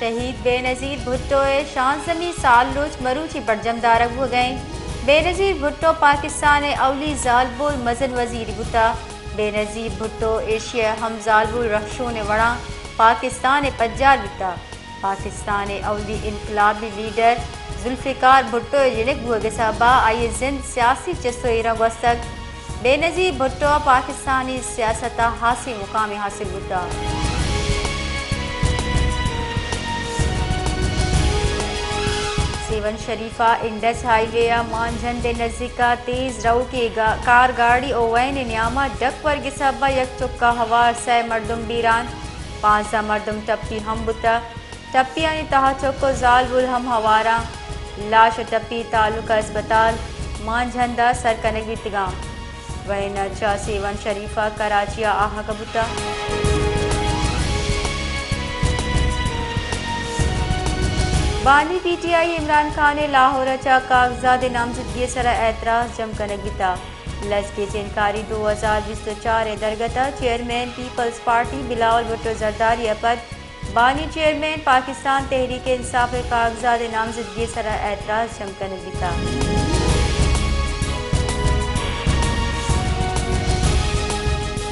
شہید بے نظیر بھٹو ءِ شانزدہمی سالروچ مروچی برجم دارگ بوگ ءَ اِنت۔ بے نظیر بھٹو پاکستان ءِ اولی زالبول مزن وزیر بوتگ۔ بے نظیر بھٹو ایشی ءِ ہم زالبول رہشون ءِ وڑا پاکستان ءِ پجار بوتگ۔ پاکستان ءِ اولی انقلابی لیڈر ذوالفقار بھٹو ءِ جنک بوگ ءِ سبب ءَ آئی ءِ زند سیاسی چست ءُ ایراں گوستگ۔ بے نظیر بھٹو ءَ پاکستانی سیاست ءَ ہاسیں مقامے حاصل بوتگ۔ سیون شریف ءَ انڈس ہائی وے ءَ مانجھند ءِ نزیک ءَ تیز روکیں گا-، کار گاڑی ءُ وین ءِ نیام ءَ ڈک ورگ ءِ سبب ءَ یک چک ءَ ہوار سئے مردم بیران، پانزدہ مردم ٹپی ہم بوتگ۔ ٹپیانی تہا چک ءُ زالبول ہم ہوار اَنت۔ لاش ءُ ٹپی تعلقہ ہسپتال مانجھند ءَ سر کنگ بیتگ اَنت۔ وین چہ سیون شریف ءَ کراچی ءَ آہگ بوتگ۔ بانی پی ٹی آئی عمران خان ءِ لاہور ءَ چہ کاغذات ءِ نامزدگی ءِ سرا اعتراض جم کنگ بیتگ۔ لس گچین کاری دو ہزار بیست ءُ چار ءِ درگت ءَ چیئرمین پیپلز پارٹی بلاول بھٹو زرداری ءَ پد بانی چیئرمین پاکستان تحریک انصاف ءِ کاغذات ءِ نامزدگی ءِ سرا اعتراض جم کنگ بیتگ۔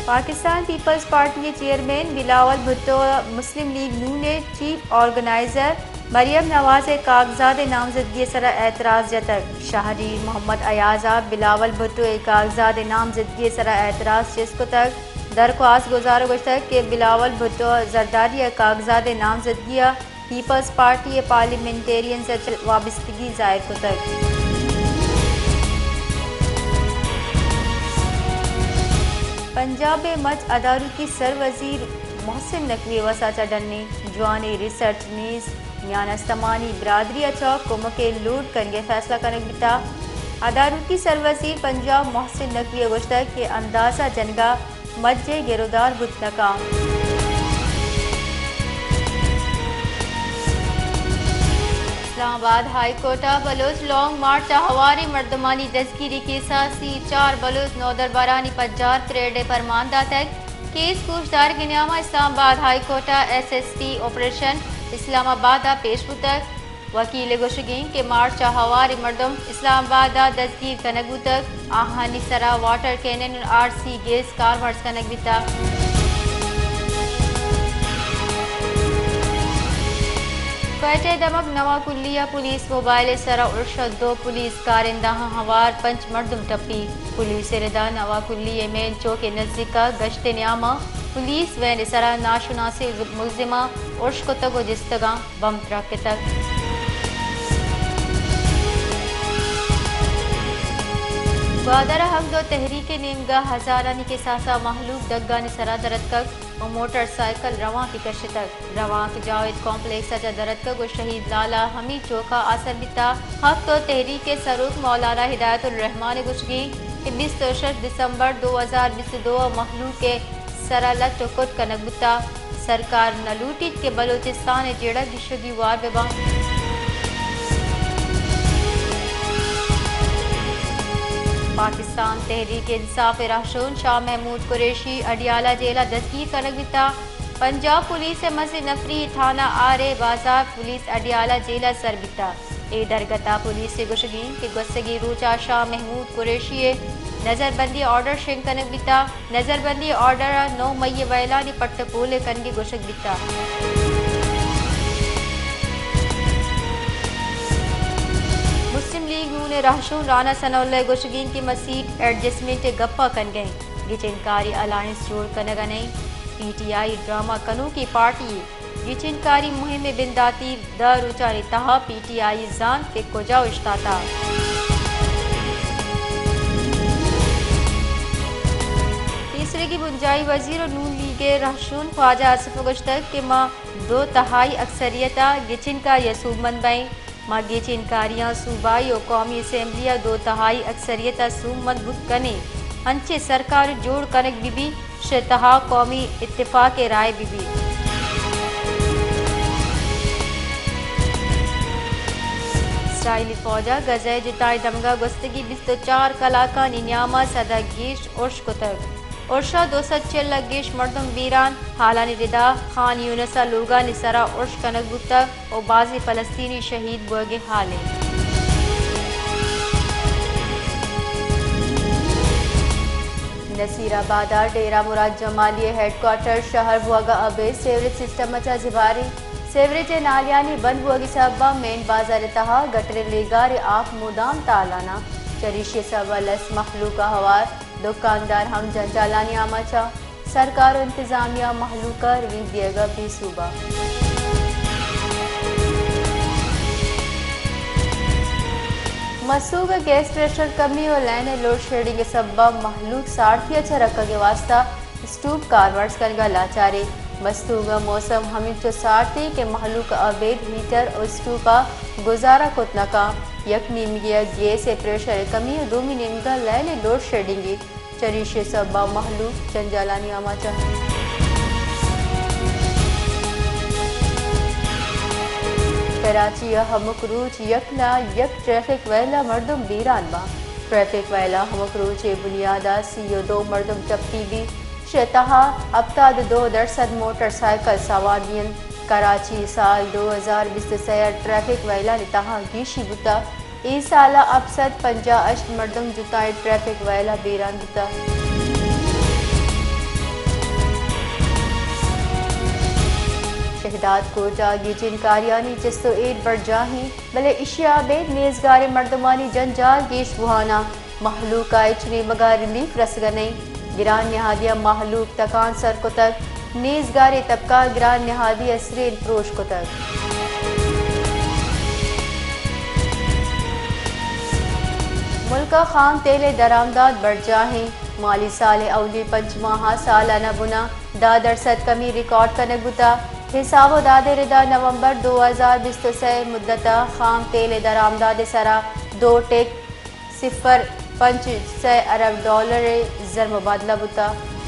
پاکستان پیپلز پارٹی ءِ چیئرمین بلاول بھٹو ءَ مسلم لیگ نون ءِ چیف آرگنائزر مریم نواز ءِ کاغذات ءِ نامزدگی ءِ سرا اعتراض جتگ۔ شہری محمد ایاز ءَ بلاول بھٹو ءِ کاغذات ءِ نامزدگی ءِ سرا اعتراض چست کتگ۔ درخواست گزار ءَ گوشتگ کہ بلاول بھٹو ءَ زرداری ءِ کاغذات ءِ نامزدگی ءَ پیپلز پارٹی ءِ پارلیمنٹیرینز ءَ چہ وابستگی ظاہر کتگ۔ پنجاب ءِ مچ اداروکی سر وزیر محسن نقوی ءِ وس ءَ چہ ڈنیں جوانیں ریسرچ نیز میان استمانی برادری ءَ چہ کمک ءِ لوٹ کنگ ءِ فیصلہ کنگ بیتگ۔ اداروکی سر وزیر پنجاب محسن نقوی ءَ گوشتگ کہ اندازہ جنگ ءَ مجے گرودار بوت نہ کنت۔ اسلام آباد ہائی کورٹ ءَ بلوچ لانگ مارچ ءَ ہواریں مردمانی دزگیری کیس ءَ سی چار بلوچ نودربرانی پجار پریڈ ءِ پرمان داتگ۔ کیس گوشدارگ ءِ نیام ءَ اسلام آباد ہائی کورٹ ءَ ایس ایس ٹی آپریشن اسلام آباد ءَ پیش بوتگ۔ وکیل ءِ گوشگ اِنت کہ مارچ ءَ ہواریں مردم اسلام آباد ءَ دزگیر کنگ بوتگ، آہانی سرا واٹر کینن ءُ آر سی گیس کارمرز کنگ بیتگ۔ کوئٹہ ءِ دمگ نواں کلی ءَ پولیس موبائل ءِ سرا ارش ءَ دو پولیس کارندہاں ہوار پنچ مردم ٹپی۔ پولیس ءِ ردا نواں کلی ءِ مین چوک ءِ نزیک ءَ گشت ءِ نیام ءَ پولیس وین ءِ سرا ناشناسیں ملزماں ارش کتگ ءُ جستگاں بمب ترکتگ۔ گوادر ءَ حق دو تحریک ءِ نیمگا ہزارانی کساس ءَ مہلوک دگانی سرا درتکگ ءُ موٹر سائیکل روانکے کشتگ۔ روانک جاوید کمپلیکس ءَ چہ درتکگ ءُ شہید لالا حمید چوک ءَ آسر بیتگ۔ حق دو تحریک ءِ سروک مولانا ہدایت الرحمان ءِ گوشگ اِنت کہ بیست ءُ شش دسمبر دو ہزار بیست ءُ دو ءَ مہلوک ءِ سرا لٹ ءُ کٹ کنگ بوتگ۔ سرکار نہ لوٹیت کہ بلوچستان ءِ جیڑہ گیشگی وار بہ بنت۔ پاکستان تحریک انصاف ءِ رہشون شاہ محمود قریشی اڈیالہ جیل ءَ دزگیر کنگ بیتگ۔ پنجاب پولیس ءِ مزن نفری تھانہ آر اے بازار پولیس اڈیالہ جیل ءَ سر بیتگ۔ اے درگت ءَ پولیس ءِ گوشگ اِنت کہ گوستگیں روچ ءَ شاہ محمود قریشی ءِ نظربندی آرڈر شنگ کنگ بیتگ۔ نظربندی آرڈر ءَ نو مئی ءِ وئیلانی پٹ ءُ پول ءِ کنگ ءِ گوشگ بیتگ۔ مسلم لیگ نون ءِ رہشون رانا ثناء اللہ ءِ گوشگ اِنت کہ ما سیٹ ایڈجسٹمنٹ ءِ گپ ءَ کنگ ءَ ایں، گچین کاری الائنس جوڑ کنگ ءَ نہ ایں، پی ٹی آئی ڈرامہ کنوکیں پارٹی یے۔ گچین کاری مہم ءِ بنداتی دہ روچانی تہا پی ٹی آئی زانت کہ کجا اوشتاتگ۔ پیسریگیں بنجاہی وزیر ءُ نون لیگ ءِ رہشون خواجہ آصف ءَ گوشتگ کہ ما دو تہائی اکثریت ءَ گچین کاری ءَ سوبمند بئیں۔ ما گچین کاریاں صوبائی ءُ قومی اسمبلی ءَ دو تہائی اکثریت ءَ سوبمند بوت کنیں۔ انچیں سرکار جوڑ کنگ بہ بیت، شہ تہا قومی اتفاق ءِ راہ بہ بیت۔ اسرائیلی فوج ءَ غزہ ءِ جتائیں دمگ ءَ گوستگیں بیست ءُ چار کلاکانی نیام ءَ سد ءَ گیش ارش کتگ۔ ارش ءَ دو سد چل ءَ گیش مردم بیران، ہالانی ردا خان یونس ءَ لوگانی سرا ارش کنگ بوتگ ءُ بازیں فلسطینی شہید بوگ ءِ ہال انت۔ نصیر آباد ءَ ڈیرہ مراد جمالی ءِ ہیڈ کوارٹر شہر بوگ ءَ ابید سیوریج سسٹم ءَ چہ زباری، سیوریج ءِ نالیانی بند بوگ ءِ سبب ءَ مین بازار ءِ تہا گٹر ءِ لیگار ءِ آپ مدام تالان ءَ، چریشی ءِ سبب ءَ لس مہلوک ءَ ہوار دکاندار ہم جنجالانی آماچ ءَ، سرکار ءُ انتظامیہ مہلوک ءَ ریلیف دیگ ءَ بے سوب ءَ۔ مستونگ ءَ گیس پریشر کمی ءُ لین ءِ لوڈ شیڈنگ ءِ سبب ءَ مہلوک سارتی ءَ چہ رکگ ءِ واستہ اسٹوپ کارمرز کنگ ءَ لاچار انت۔ مستونگ ءِ موسم ہمینچو سارت انت کہ مہلوک ءَ ابید ہیٹر ءُ اسٹوپ ءَ گزارہ کت نہ کنت۔ یک نیمگے ءَ گیس ءِ پریشر ءِ کمی ءُ دومی نیمگ ءَ لین ءِ لوڈ شیڈنگ انت۔ چریشی ءِ سبب ءَ مہلوک جنجالانی آماچ انت۔ کراچی ءَ ہمک روچ یک نہ یک ٹریفک ویل ءَ مردم بیران باں۔ ٹریفک ویل ءَ ہمک روچ ءِ بنیاد ءَ سی ءُ دو مردم ٹپی بیت، چہ تہا ہپتاد ءُ دو درسد موٹر سائیکل سوار بینت۔ کراچی سال دو ہزار بیست ءُ سئے ءَ ٹریفک ویلانی تہا گیشی بوتگ۔ اے سال ءَ ہپت سد پنجاہ ءُ ہشت مردم جتائیں ٹریفک ویل ءَ بیران بوتگ۔ شہداد کوٹ ءَ گیجین کاریانی چست ءُ ایر برجاہیں، بلے ایشی ءَ ابید نیزگاریں مردمانی جنجال گیش بوہان ءَ۔ مہلوک ءَ ہچ نیمگ ءَ ریلیف رسگ ءَ نئیں۔ گران نہادی ءَ مہلوک تکان سر کتگ۔ نیزگاریں طبقہ گران نہادی ءِ سرین پروش کتگ۔ ملک ءَ خام تیل ءِ درآمدات برجاہیں۔ مالی سال ءِ اولی پنچ ماہ ءَ سالانہ بنا دہ درسد کمی ریکارڈ کنگ بوتگ۔ حساب ءُ داد ءِ ردا نومبر دو ہزار بیست ءُ سئے ءِ مدت ءَ خام تیل ءِ درآمدات ءِ سرا دو ٹک صفر پنچ سئے ارب ڈالر ءِ زرمبادلہ بوتگ۔